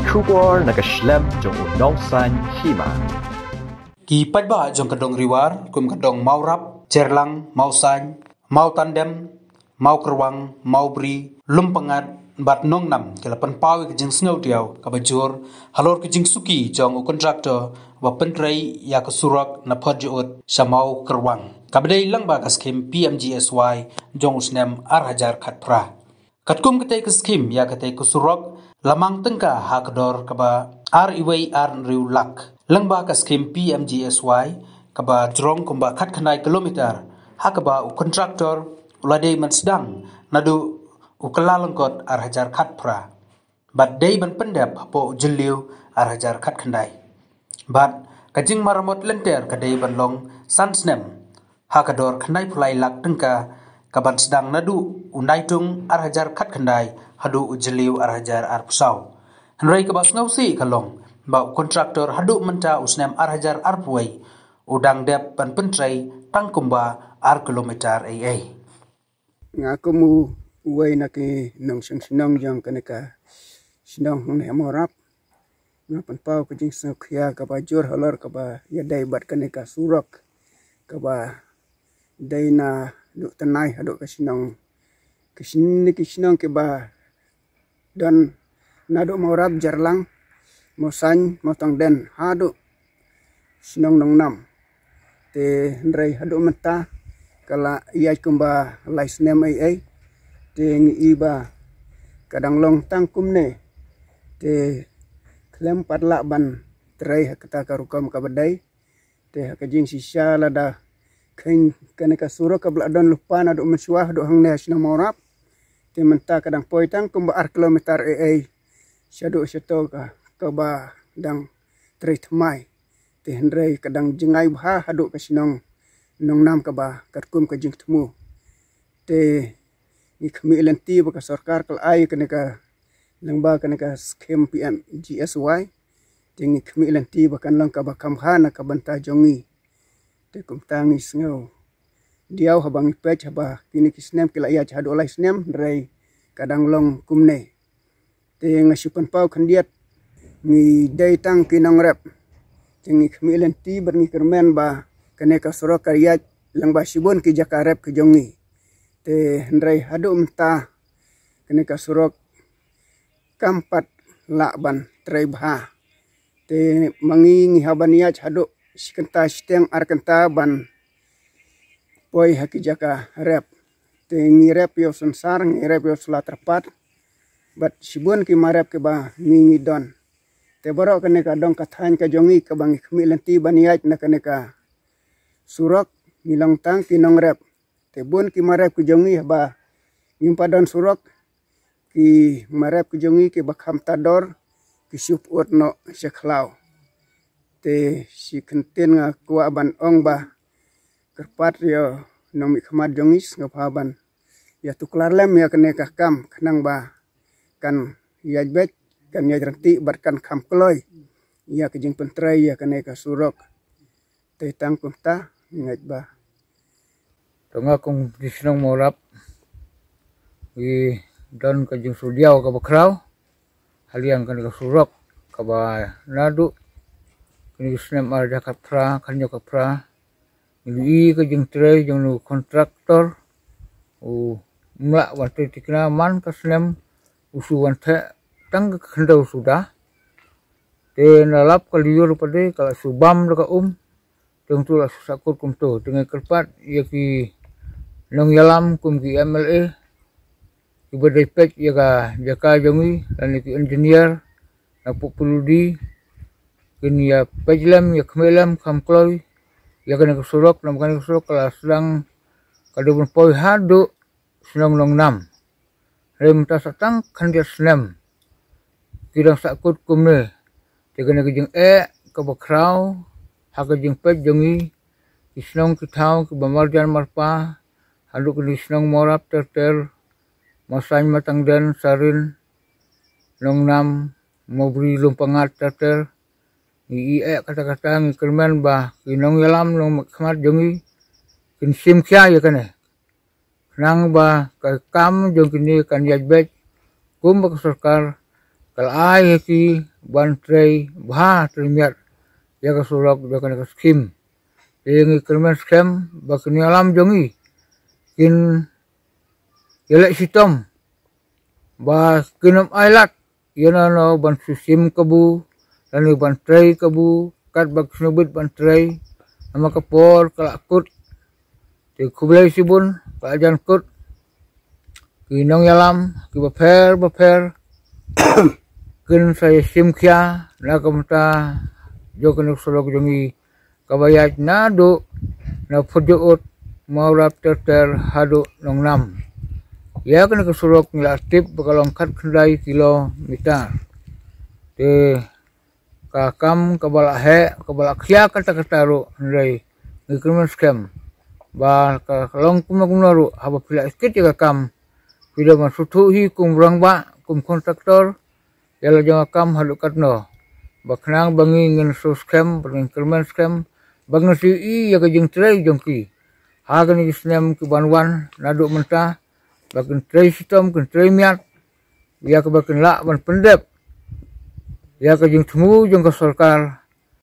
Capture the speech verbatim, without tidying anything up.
Khubor na ka shlem jong u nongsan hima. Ki paidbah jong ka dong Riwar, kum ka dong Mawrap, Jerlang, Mawsain, Mawtandem, Mawkyrwang, Mawbri, Lumpangat, bad Nongnam, ki la pynpaw ïa ka jingsngewdiaw kaba jur halor ka jingsuki jong u kontraktor ba pyntrei ïa ka surok na Photjaiod sha Mawkyrwang, kaba dei lyngba ka skhim P M G S Y jong u snem ar hajar khatphra. Katkum katei ka skhim ïa katei ka surok, la mang tyngka ha ka dor kaba ar iwei ar hynriew lak. Lyngba ka skhim P M G S Y, kaba jrong kumba khatkhyndai kilometer, ha kaba u kontraktor u la dei ban sdang naduh u Kyllalyngkot ar hajar khatphra. Bad dei ban pyndep hapoh u Jylliew ar hajar khatkhyndai. Bad ka jingmaramot lynter ka dei ban long san snem, ha ka dor khyndaiphew lai lak tyngka, kaban sdang naduh u Naitung ar hajar khatkhyndai haduh u Jylliew ar hajar arphew saw. Hynrei kaba sngewsih ka long ba u kontraktor haduh mynta u snem ar hajar arphew wei u dang dep ban pyntrei tang kumba ar kilometer eiei. Nga kum u, uwei na ki nongshong shnong jong kane ka shnong hangne ha Mawrap, nga pynpaw ka jingsngewkhia kaba jur halor kaba ïadei bad kane ka surok kaba dei naduh Tnai haduh ka shnong, ki shnong, ki shnong kiba don naduh Mawrap, Jerlang, Mawsain, Mawtangden haduh shnong Nongnam. Te hynrei haduh mynta ka la ïaid kumba lai snem eiei. Te ngi i ba ka dang long tang kumne. Te khlem pat lah ban trei ha kata ka rukom kaba dei. Te ha ka jingshisha lada kheiñ kane ka surok kaba la don lypa naduh mynshuwa haduh hangne ha shnong Mawrap. Te mynta ka dang poi tang kumba ar kilometer eiei shaduh shato ka, kaba dang trei thymmai. Te hynrei ka dang jngai bha haduh ka shnong Nongnam kaba katkum ka jingthmu. Te ngi khmih lynti ba ka sorkar ka la ai kane ka, lyngba kane ka skhim P M G S Y. Te ngi khmih lynti ba kan long kaba kham bha na ka bynta jong ngi. Te kumta ngi sngewdiaw haba ngi peit haba kine ki snem ki la ïaid haduh lai snem hynrei ka dang long kumne. Te nga shu pynpaw khyndiat, ngi dei tang ki nongrep. Te ngi khmih lynti bad ngi kyrmen ba kane ka surok ka ïaid lyngba shibun ki jaka rep ki jong ngi. Te hynrei haduh mynta kane ka surok kam pat lah ban trei bha. Te ma ngi ngi hap ban ïaid haduh shi kynta shiteng ar kynta ban poi ha ki jaka rep. Te ngi rep ïa u synsar, ngi rep ïa u sla tyrpad. Bad shibun ki marep kiba ngi, ngi don. Te baroh kane ka dong ka thaiñ ka jong ngi kaba ngi khmih lynti ban ïaid na kane ka surok, ngi long tang ki nongrep. Te bun ki marep ki jong ngi haba ngim pat don surok, ki marep ki jong ngi kiba kham tad dor ki shu pyut noh sha khlaw. Te shi kyntien nga kwah ban ong ba kyrpad ïa u nongmihkhmat jong ngi sngewbha ban ïa tuklar lem ïa kane ka kam khnang ba kan ïaid beit, kan ïaid ryntih bad kan kham kloi ïa ka jingpyntrei ïa kane ka surok. Te tang kumta ngi ngeit ba. To nga kum ki shnong Mawrap, ngi don ka jingsngewdiaw kaba khraw ha liang kane ka surok kaba naduh kine ki snem ar hajar khatphra, khathynñiew khatphra, ngi i ka jingtrei jong u kontraktor, um lah ban trei thikna man ka snem, u shu wan theh tang ka khyndew suda. Te na lap ka lyiur pat de ka la shu bam da ka um. Te hangtu la shu sahkut kumto. Te ngi kyrpad ïa ki nongïalam kum ki M L A kiba dei peit ïa ka jaka jong ngi lane ki engineer na P W D, kin ïa peit lem, ïa khmih lem kham kloi ïa kane ka surok, namar kane ka surok ka la sdang, ka dei ban poi haduh shnong Nongnam. Hynrei mynta sa tang khyndiat snem ki dang sahkut kumne. Te kane ka jingeh kaba khraw ha ka jingpeit jong ngi, ki shnong ki thaw kiba marjan marpa, haduh kine ki shnong Mawrap ter ter, Mawsain, Mawtangden, Sarin, Nongnam, Mawbri, Lumpangat ter ter. Ngi i eh katta katta, ngi kyrmen ba ki nongïalam nongmihkhmat jong ngi kin shim khia ïa kane, khnang ba ka kam jong kine kan ïaid beit, kumba ka sorkar ka la ai ha ki ban trei bha trei miat ïa ka surok jong kane ka skim. Te ngi kyrmen skhem ba ki nongïalam jong ngi kin ïaleh shitom ba kin ym ailad ïa nano ban shu shim kabu lane ban trei kabu katba ki sngewbit ban trei. Namar ka por ka la kut. Te khublei shibun, ka la jan kut. Ki nongïalam kiba pher ba pher kin sa ïa shim khia na ka bynta jong kane ka surok jong ngi kaba ïaid naduh na Phutjaud, Mawrap ter ter haduh Nongnam. Ïa kane ka surok ngi la tip ba ka long khatkhyndai kilometer. Te ka kam kaba la heh kaba la khia katta katta ruh, hynrei ngi kyrmen skhem ba ka long kumno kumno ruh, haba phi la ïa kit ïa ka kam, phi dei ban sngewthuh hi kum rangbah, kum kontraktor ïa la jong ka kam haduh katno. Ba khnang ba ngi ngin sngewskhem, ba ngin kyrmen skhem, ba ngin sngewthuh ïa ka jingtrei jong ki ha kine ki snem ki ban wan naduh mynta, ba kin trei shitom, kin trei miat ïa kaba kin lah ban pyndep ïa ka jingthmu jong ka sorkar